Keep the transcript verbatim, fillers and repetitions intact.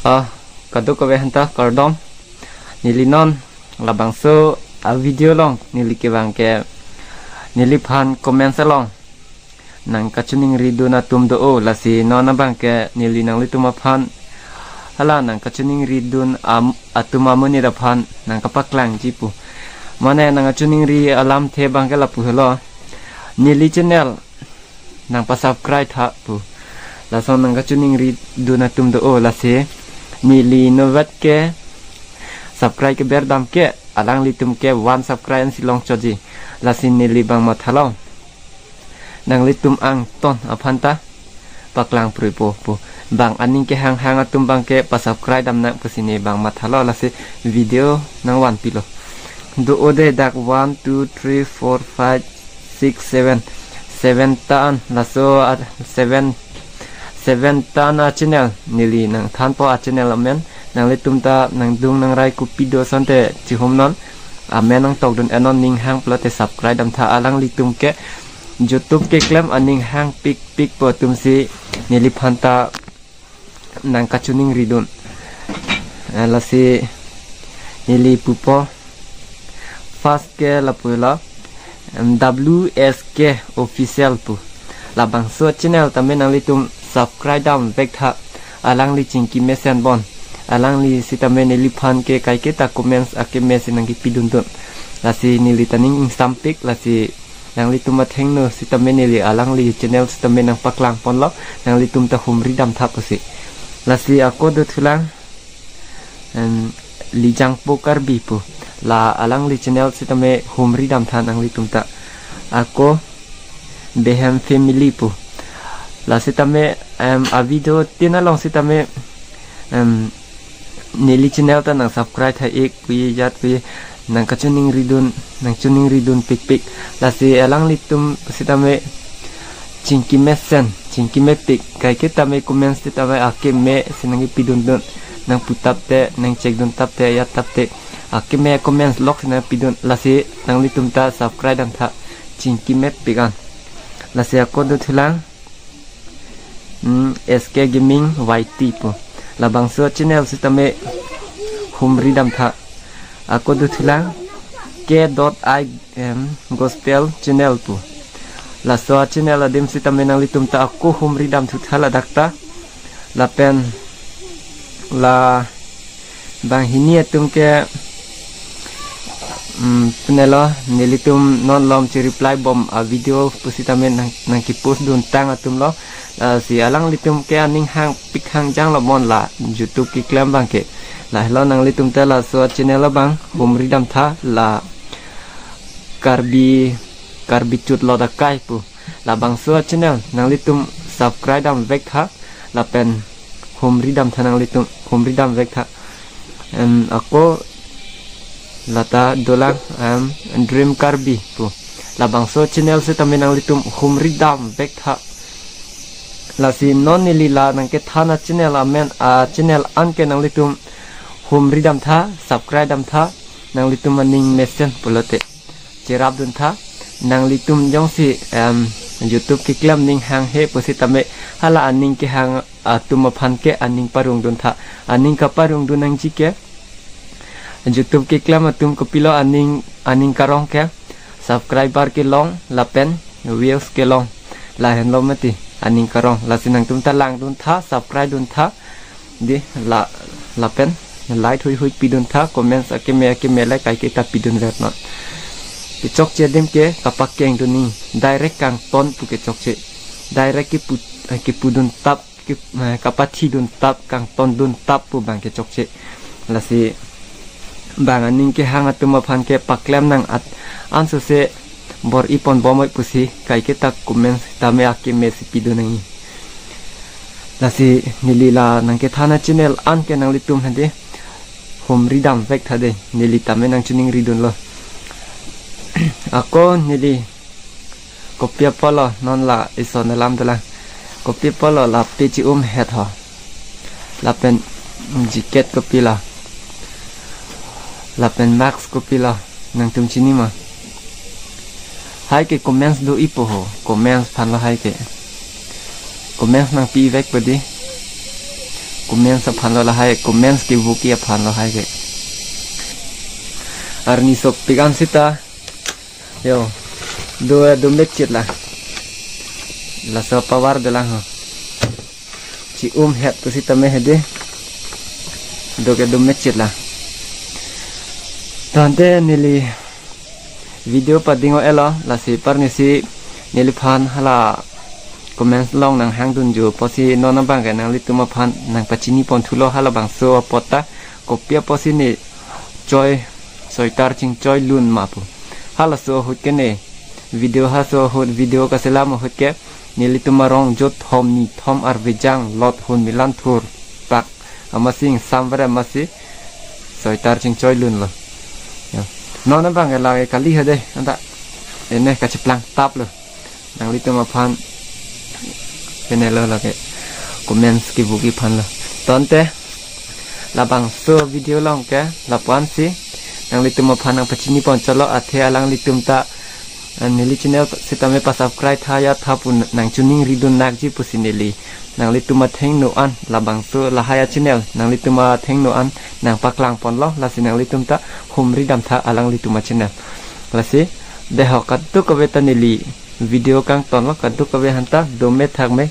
Ah, kadokave aphanta kardom. Neli non labangso a video along neli kevang ke, neliphan comments along nangkachiningridun atum do-o, lasi non abang ke neli nanglitum aphan hala nangkachiningridun am-, atum amonit aphan nangkapaklangji pu. Mane nangkachiningri alamthe abang ke lapu helo. Neli channel nangpa-subscribe tha pu. Lason nangkachiningridun atum do-o, lasi neli novet ke subscribe keberdam ke alanglitum ke one subscribe ansi longchotji. Lasi neli bang mathalo, nanglitum angton aphanta paklang pruipo pu. Bang aning kehanghang atum abang ke pa-subscribe damnang pusi ne bang mathalo, lasi video nangvanpilo. Do-o de dak one, two, three, four, five, six, seven. Seven ta an, laso a seven, seven ta an a channel, neli nangthanpo a channel amen. Nanglitum ta nangdung nangrai kopi do asonte chihumnon. Amen nangtokdun-et non, ning hang pulote subscribe damtha. Alanglitum ke YouTube keklem aning hangpikpik pu atumsi neliphan ta nangkachiningridun. Eh, lasi neli pupo. First ke lapu helo, em, W S K Official pu. Labangso channel tame nanglitum subscribe damvek tha. Alangli chingki mesen bon. Alangli sitame neliphan ke kaiketa comments akeme si nangkipidundun. Lasi neli ta ning ingsampik, lasi nanglitum athengno sitame neli alangli channel sitame nangpaklangponlo, nanglitum ta humri damtha pusi. Lasi ako dothulang, em, Lijangpo Karbi pu. La alangli channel sitame humri damtha nanglitum ta. Ako Behem Family pu. La sitame, em, a video tin along sitame, em, neli channel ta nangsubscribe tha-ik puye, jat puye, nangkachiningridun, nangchiningridun pikpik. Lasi alanglitum sitame chingki mesen, chingki mepik, kaiketame comments sitame akeme si nangkipidundun, nangpu tapte, nangchekdun tapte, jat tapte, akeme comments lok si nangpidun, lasi nanglitum ta subscribe damtha, chingki mepik an. Lasi ako dothulang, hmm, S K Gaming Y T pu. Labangso channel sitame humri damtha. Ako dothulang K dot I M Gospel Channel pu. Laso channel adim sitame nanglitum ta ako humri damthutha ladak ta. Lapen la banghini atum ke, mm, penelo, nelitum non lom chi reply bom a video pusitame nang, nangkipostdun tang atumlo. Lasi alanglitum ke aning hangpik hangjanglo, mon la YouTube keklem abang ke. Lahelo nanglitum ta laso channel abang humri damtha, la Karbi, Karbi Chutlot Akai pu. Labangso channel nanglitum subscribe damvek tha, lapen humri damtha nanglitum, humri damvek tha. Em, ako lata dolang, em, Dream Karbi pu. Labangso channel sitame nanglitum humri damvek tha. Lasi non neli la nangkethan a channel amen, a channel an ke nanglitum humri damtha, subscribe damtha, nanglitum aning mesen pulote cherapdun tha. Nanglitum jongsi, em, YouTube keklem ning hanghe pusitame hala aning kehang atum aphan ke aning parongdun tha. Aning kaparongdun nangji ke YouTube keklem atum kopilo, aning, aning karong ke subscriber kelong lapen views kelong, lahenlo mati aning karong. Lasi nangtum ta langdun tha, subscribe dun tha. Di la, lapen like hui hui pidun tha, comments akeme akeme like kaiketa pidunver non. Kechokche adim ke kapakengdun nangji, direct kangton pu kechokche. Direct kepu, eh, kepudun tap, ke, eh, kapathidun tap, kangtondun tap pu bang kechokche. Lasi bang aning kehang atum aphan ke paklem nang at, ansose bor-iponbom oi pusi kaiketa comments tame akeme si pidun nangji. Lasi neli la nangkethan a channel an ke nanglitum hadi humri damvek tha de, neli tame nangchiningridunlo. Ako neli kopi apotlo, non la ison alam dolang. Kopi apotlo, la pe chi-um het ho. Lapen jacket kopilo. Lapen mask kopilo. Nangtum chini ma? Hai ke comments do-ipo ho. Comments aphanlo hai ke. Comments nangpivekpo di. comments aphan lo lahai, comments kevoki aphan lo lahai ke. Arni sopik an sita. Yo. Do do mechit la. Laso power dolang ho. Chi-um het pusitame hedi. Do ke do mechit la. Tangte neli video pading-o-elo, lasi arnisi neliphan hala comments along nanghangdunji apotsi non abang ke nanglitum aphan nangpachini ponthulo halabangso apot ta, kopi apotsi ne choi, soitar chingchoi lun ma pu. Halaso ahut ke ne video, halaso ahut video kaselam ahut ke nelitum arong jo thom ni thom arvejang lot hun milan thur pak amatsi ingsam vare amatsi soitar chingchoi lunlo. Ya. Non abang ke lake kali hede, anta ene kacheplang tap lo. Nanglitum aphan ene lo lake comments kevoki aphan lo. Tangte labangso video along ke lapu-ansi nanglitum aphan nangpachini ponchotlo, athe alanglitum ta, eh, neli channel sitame pasubscribe tha ya tha pu nangchiningridun nakji pusi neli nanglitum athengno an labangso lahai a-channel nanglitum athengno an nangpaklang ponlo, lasi nanglitum ta humri damtha alanglitum a-channel. Lasi dehok kadokave ta neli video kangtonlo, kadokave aphanta dome thakme.